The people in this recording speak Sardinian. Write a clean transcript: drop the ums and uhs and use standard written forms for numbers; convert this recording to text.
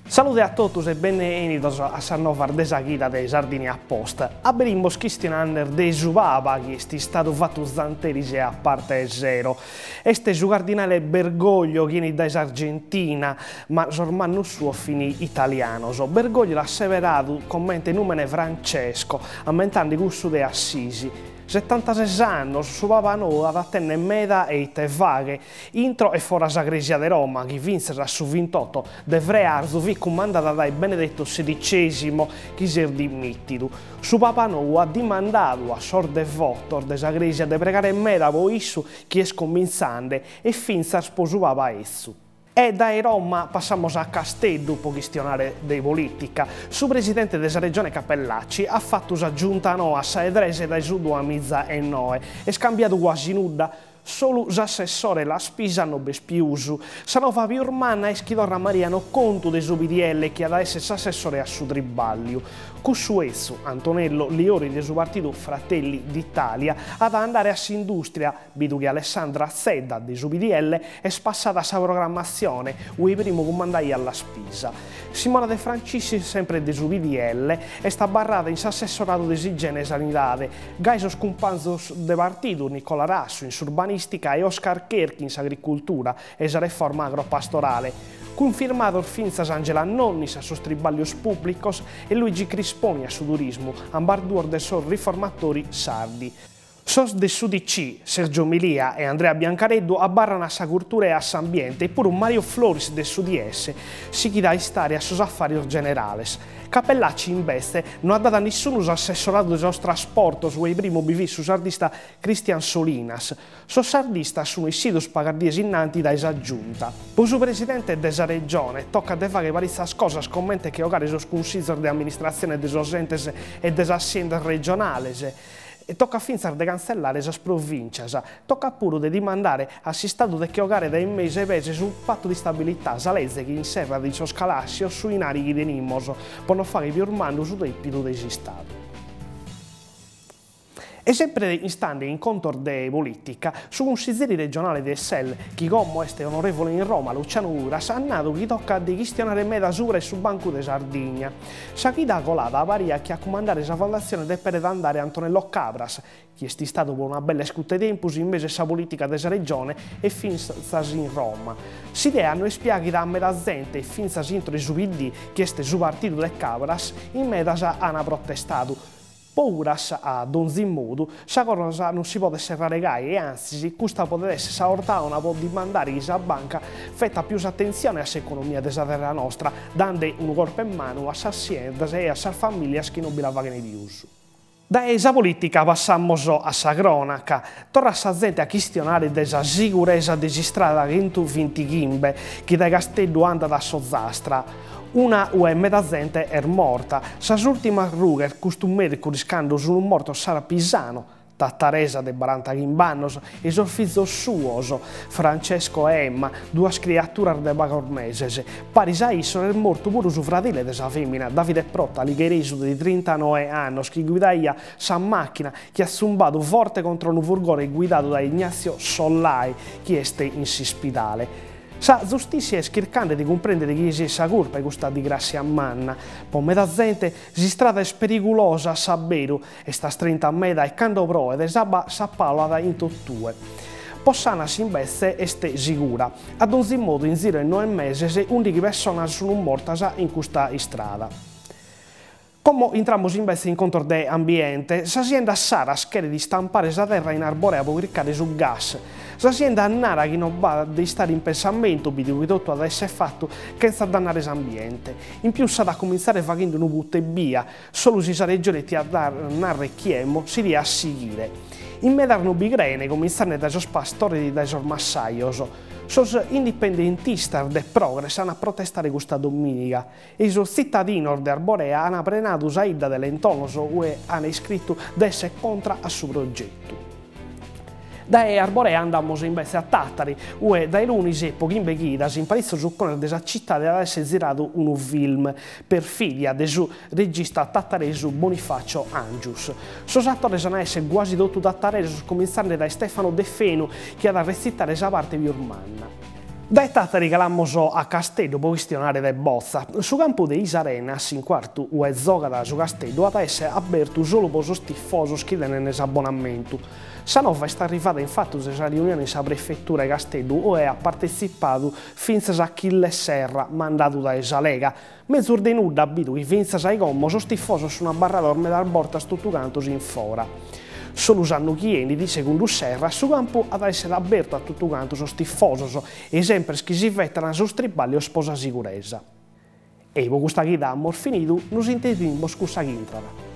Salude a totus e benenidos a sas novas de sa chida de Sardinia Post. Aberimos chistionande de su Paba chi est istadu fatu zanteris e a parte 'e sero. Est su cardinale Bergoglio chi 'enit dae s'Argentina, ma sos mannos suos fin italianos. Bergoglio l'at seberadu comente nùmene Francesco, ammentande cussu de Assisi. Setantases annos, su Paba nou at a tenner meda 'e ite fagher, Intro e fora sa crèsia de Roma, chi fintzas a su vintotto de frearzu fit cumandada dae Benedetto sedicesimo, chi s'est dimìtidu. Su Papa nou at dimandadu a sos devotos de sa crèsia de pregare meda po issu chi est comintzande e fintzas po su Papa 'etzu. E dae Roma passamos a Casteddu po chistionare de polìtica. Su presidente de sa Regione Cappellacci at fatu sa giunta noa, sa 'e tres dae su duamiza e noe. Est cambiadu guasi nudda. Solu s'assessore Laspisa no b'est pius. Sa nova pius manna est chi torrat Mariano Contu de su PDL chi at a esser s'assessore a su tribàlliu. Cussu 'etzu, Antonello Liori de su partidu Fratelli d'Italia, at a andare a s'indùstria, bidu chi Alessandra Zedda de su PDL est passada a sa programmatzione, ue primu cumandaiat Laspisa. Simona De Franciscis, sempre de su PDL, est abarrada in s'assessoradu de s'igiene e sanidade, Gai sos cumpanzos de partidu, Nicola Rassu in s'urbanìstica e Oscar Cherchi in s'agricultura e sa reforma agropastorale. Cunfirmados fintzas Angela Nonnis a sos tribàllios pùblicos e Luigi Crisponi a su turismu, ambas duos de sos Riformatori Sardi. Sos de s'UDC, Sergio Milia e Andrea Biancareddu abarran a sa curtura e a s'ambiente e puru Mario Floris de s'UDS sighit a istare a sos afàrios generales. Cappellacci, imbetze, no at dadu a nissunu s'assessoradu de sos trasportos ue primu bi fit su sardista Christian Solinas. Sos sardistas sun essidos pagas dies innanti dae sa Giunta. Po su presidente de sa Regione tocat de fagher paritzas cosas comente che 'ogare sos cunsizos de amministratzione de sos entes e de sas siendas regionales, E tocat fintzas de cantzellare sas provìntzias. Tocat puru de dimandare a s'Istadu de che 'ogare dae in mesu 'e pes su Patu di Stabilità, sa leze chi inserrat in sos calàscios su 'inari chi tenimos, po no fagher pius mannu su dèpidu de s'Istadu. E sempre istande in contos de polìtica, su cunsizeri regionale de SEL, chi como est onorevole in Roma, Luciano Uras, at nadu chi tocat de chistionare meda subra 'e su Bancu de Sardigna. Sa chida colada pariat chi a cumandare sa fondatzione deperet andare Antonello Cabras, chi est istadu pro una bella iscuta 'e tempus in mesu 'e sa polìtica de sa Regione e fintzas in Roma. S'idea no est piàghida a meda zente e fintzas intro 'e su PD, chi est su partidu de Cabras, in medas an protestadu. Po Uras, a donzi modu, sa cosa non si podet serrare gai e antzis custa podet esser sa 'orta 'ona po dimandare chi sa banca fetat pius atentzione a s'economia de sa terra nostra, dande unu corpu 'e manu a sas siendas e a sas familias chi non bi la faghen pius. Dae sa politica passamos a sa cronaca. Torrat sa zente a chistionare de sa siguresa de s'istrada chentuvintichimbe chi dae Casteddu andat a s'Ozastra. Una ue meda zente est morta. Sas ùrtimas rughes custu mèrcuris cando sunt mortos Sara Pisano, tataresa de barantachimb'annos, e sos fizos suos, Francesco e Emma, duas criaturas de pagos meses. Paris a issos est mortu puru su fradile de sa fèmina, Davide Prota, aligheresu de trintanoe annos, chi guidaiat sa màchina chi at zumbadu forte contra unu furgone guidadu dae Ignazio Sollai, chi est in s'ispidale. Sa zustìssia est chircande de cumprèndere chie siet sa curpa 'e custa digràssia manna. Po meda zente, s'istrada est perigulosa a s'aberu, est astrinta meda e cando proet s'abba s'apalat in totue. Po s'Anas imbetze est sigura. A donzi modu in ziru 'e noe meses ùndighi pessonas sun mortas in custa istrada. Como intramus imbetze in contos de ambiente, sa sienda Saras cheret istampare sa terra in Arborea pro chircare su gas. Sa sienda narat chi non b'at de istare in pensamentu, bidu chi totu at a esser fatu chentza dannare s'ambiente. In pius s'at a cumintzare faghende unu putu ebbia, solu si sa Regione tiat narrer chi emmo, si diat sighire. In medas non bi creen, comintzende dae sos pastores e dae sos massajos. Sos indipendentistas de Progres an a protestare custa domìniga. E sos tzitadinos de Arborea an prenadu sa 'idda de lentolos ue an iscritu de esser contra a su progetu. Dae Arborea andamos imbetze a Tàtari, ue dae lunis e po chimbe chidas in paritzos ucones de sa citade at a esser ziradu unu film, Perfidia, de su regista tataresu Bonifacio Angius. Sos atores an a esser guasi totu tataresos, comintzande dae Stefano Deffenu, chi at a retzitare sa parte pius manna. Dae Tàtari calamos a Casteddu pro chistionare de botza. Su campu de Is Arenas, in Cuartu, ue zogat su Casteddu, at a èssere abertu solu pro sos tifosos chi tenent s'abbonamentu. Sa nova est arrivada in fatu de sa riunione in sa prefetura 'e Casteddu ue at partetzipadu fintzas Achille Serra, mandadu dae sa Lega. Mezus de nudda, bidu chi fintzas a como sos tifosos sun abarrados medas bortas totu cantos in fora. Solu s'annu chi 'enit, segundu Serra, su campu at a èssere abertu a totu cantos sos tifosos e semper chi si fetan sos tribàllios pro sa siguresa. E pro custa chida amus finidu, nos intendimos cussa ch'intrat.